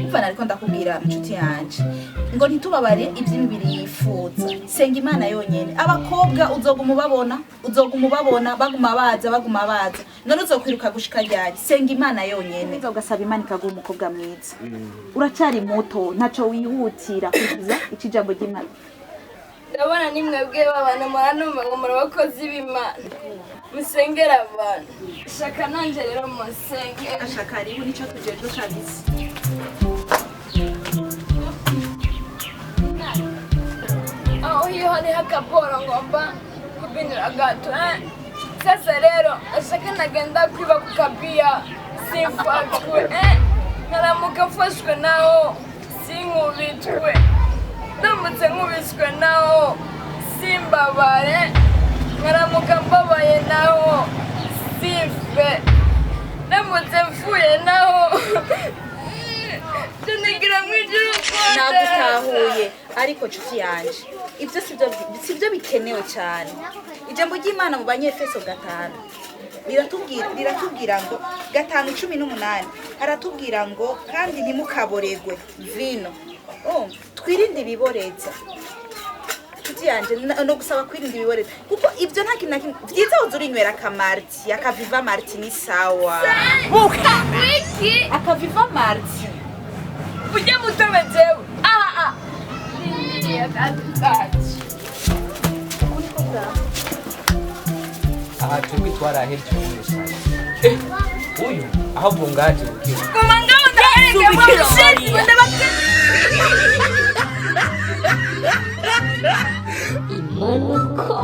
Umva, nariko ndakubwira, inshuti yanje, ngo ntitubabare ivy'imibiri yifuza. Senga Imana yonyene. Abakobwa uzoguma ubabona, uzoguma ubabona baguma baza, baguma baza. None uzokwiruka gushika ryari? Senga Imana yonyene, ugasaba Imana ikaguha umukobwa mwiza. Uracari muto, ntaco wihutira. Kurikiza ico ijambo ry'Imana. Ndabona ni mwebwe b'abantu muranumva ngo muri abakozi b'Imana, musengera abantu. Shaka nanje rero musengere. Asha, karibu, nico tujejwe kabisa. Aho hiyo hariho akaboro ngomba kubinira gato, eh? Sasa rero ashaka nagenda kwiba ku kabiya simfatwe, eh? Nkaramuka mfashwe naho sinkubitwe, ndamutse nkubiswe naho simbabare, nkaramuka mbabaye naho simfe, ndamutse mfuye naho nigira mu ijuru. Nagutahuye, ariko nshuti yanje, ibyo sibyo bikenewe cyane. Ijambo ry'Imana mu Banyefeso 5 riratubwira ngo, 5:18, haratubwira ngo kandi ntimukaboregwe vino. Oh, twirinde ibiboreza, nshuti yanje. No gusaba kwirinda ibiboreza, kuko ibyo nta kintu na kimwe byiza. Uza urinywera akamarti, akaviva marti ni sawa. Wiki? Akaviva marti. Ujya mutobe jewe aha aha ndindiriye akazi. Aha twebwe twarahejeje muri rusange. Uyu aho bungaje bukiwe. Guma ngaho ndabereke mwa mushinzwe. Impanuka.